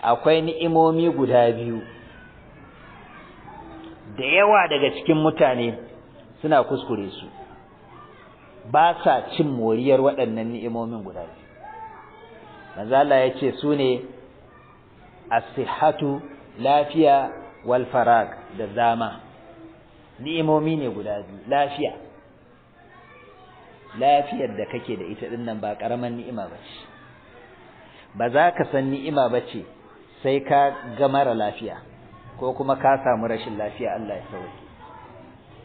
Akwai ni'imomi guda biyu da yawa daga cikin mutane suna kuskure su, ba sa cin moriyar waɗannan ni'imomin guda biyu. Manzo Allah ya ce su ne as-sihhatu, lafiya, wal farag, da dama. Ni'imomi ne guda biyu. Lafiya, lafiyar da kake da ita dinnan ba karaman ni'ima bace. Ba za ka san ni'ima bace sai ka ga mara lafiya ko kuma ka samu rashin lafiya, Allah ya sauke.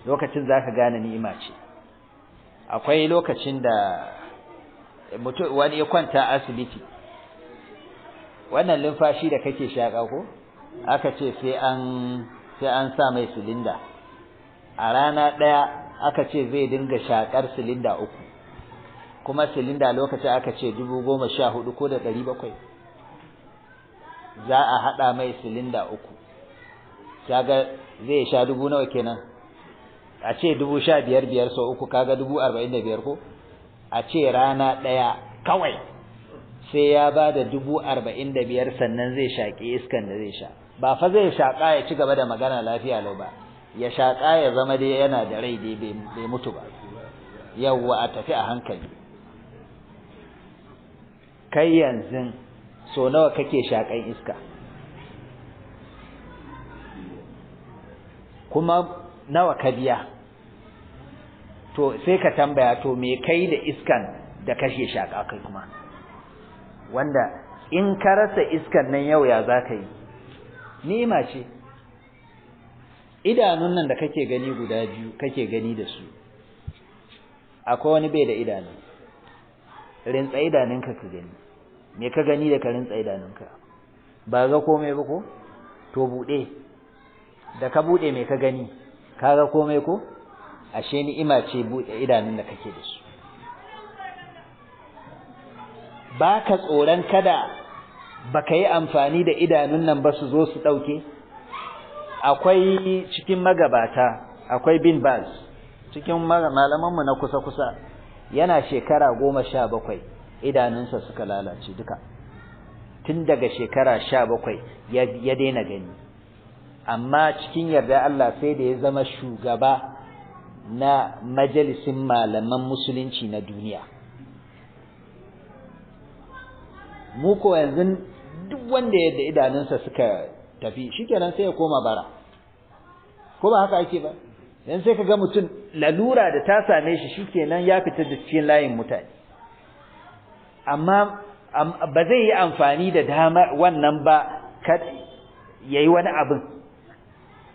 Lokacin zaka gane ni'ima ce. Akwai lokacin da mutum wani ya kwanta asibiti, wannan lumfashi da kake shaka ko aka ce sai an sa mai silinda a rana daya, aka ce zai dinga shakar silinda 3, kuma silinda lokacin aka ce 14,700 ko za a hada mai silinda 3. Kaga zai sha dubu nawa kenan? A ce 15,500 sau 3, kaga 45,000 ko? A ce rana daya kawai sai ya bada 45,000 sannan zai shaki iskan da zai sha. Ba fa zai shaka ya ci gaba da magana lafiya lau ba, ya shaka ya zama dai yana da rai dai bai mutu ba. Yawwa, a tafi a hankali. Kai yanzu so nawa kake shakan iska? Kuma nawa ka biya? To sai ka tambaya, to me kai da iskan da kashe shaka kai kuma? Wanda in ka rasa iskan nan yau ya zaka yi? Ni'ima ce. Idanun nan da kake gani guda biyu kake gani da su, akwai wani bai da idanu. Rintsa idanunka ka gani. Me ka gani da ka rintsa idanunka? Ba ga komai ba ko? To bude. Da ka bude me ka gani? Ka ga komai ko? Ashe ni'ima ce bude idanun da kake da su. Baka tsoron kada baka yi amfani da idanun nan ba su zo su dauke? Akwai cikin magabata, akwai bin Baz, cikin malamanmu na kusa-kusa, yana shekara 17 idanunsa suka lalace duka. Tun daga shekara 17 ya daina gani. Amma cikin yarda Allah sai da ya zama shugaba na majalisin malaman musulunci na duniya. Mu ko yanzu duk wanda yadda idanunsa suka tafi shikenan sai ya koma bara. Ko ba haka ake ba? Dan sai kaga mutum lalura da ta same shi shikenan ya fita da cikin layin mutane. Amma ba zai yi amfani da dama wannan ba kad yayi wani abin.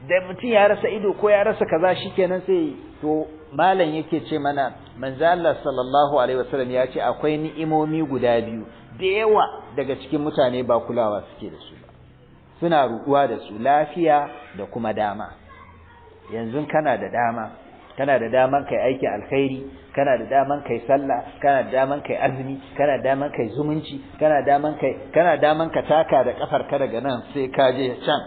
Da mutum ya rasa ido ko ya rasa kaza shikenan sai to malam yake ce mana manzo Allah sallallahu alaihi wasallam ya ce akwai ni'imomi guda biyu da yawa daga cikin mutane ba kulawa suke da su ba, suna ruɗuwa da su, lafiya da kuma dama. Yanzu kana da dama, kana da daman kai aiki alkhairi, kana da daman kai sallah, kana da daman kai azumi, kana da daman kai zumunci, kana da daman kai, kana daman ka taka da kafar ka daga nan sai ka je can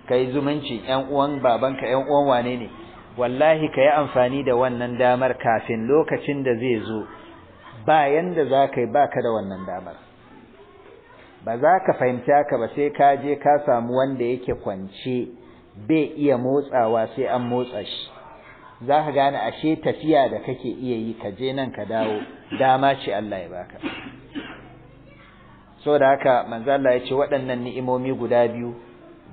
kai zumunci, ƴan uwan babanka, ƴan uwan wane ne. Wallahi kai amfani da wannan damar kafin lokacin da zai zo ba yanda za ka yi baka da wannan damar. Ba za ka fahimci haka ba sai ka je ka samu wanda yake kwance bai iya motsawa sai an motsa shi. Za ka gane ashe tafiya da kake iya yi ka je nan ka dawo dama ce Allah ya baka. Saboda haka manzo Allah ya ce waɗannan ni'imomi guda biyu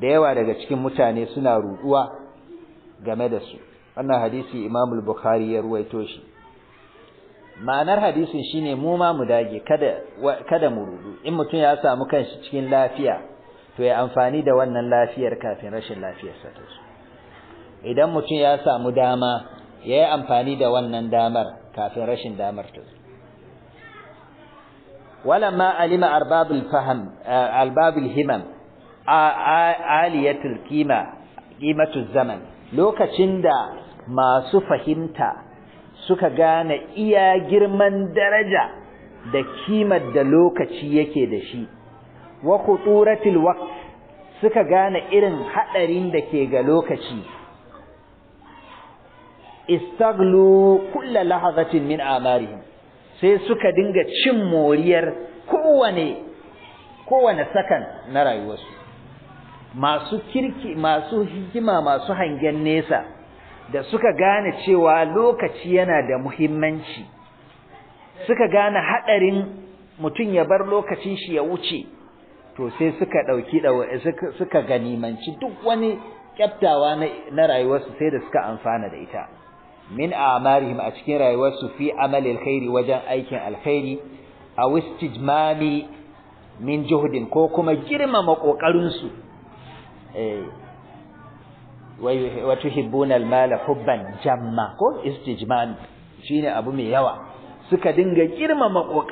da yawa daga cikin mutane suna ruɗuwa game da su. Wannan hadisi Imam al-Bukhari ya ruwaito shi. Ma'anar hadisin shine mu ma mu dage, kada mu rudu. In mutum ya samu kanshi cikin lafiya to ya amfani da wannan lafiyar kafin rashin lafiyarsa ta zo. Idan mutum ya samu dama ya yi amfani da wannan damar kafin rashin damar ta zo. Walamma alima arbabul faham albabul himam aliyatul qima qimatu zaman, lokacin da masu fahimta suka gane iya girman daraja da kimar da lokaci yake da shi, wa khuturatil waqt, suka gane irin hadarin da ke ga lokaci, istaglu kulla lahazatin min amarihim, sai suka dinga cin moriyar kowane Kowane sakan na rayuwarsu. Masu kirki, masu hikima, masu hangen nesa da suka gane cewa lokaci yana da muhimmanci, suka gane hadarin mutum ya bar lokacin shi ya wuce, to sai suka dauki suka ganimanci duk wani kyaftawa na rayuwarsu sai da suka amfana da ita. Min a'marihim, a cikin rayuwarsu, fi amalil khairi, wajen aikin alkhairi, aw istijmami min juhdin, ko kuma girmama kokarin su. Wa tuhibbuna almala hubban jamma, ko istijmam shine abu mai yawa, suka dinga girmama.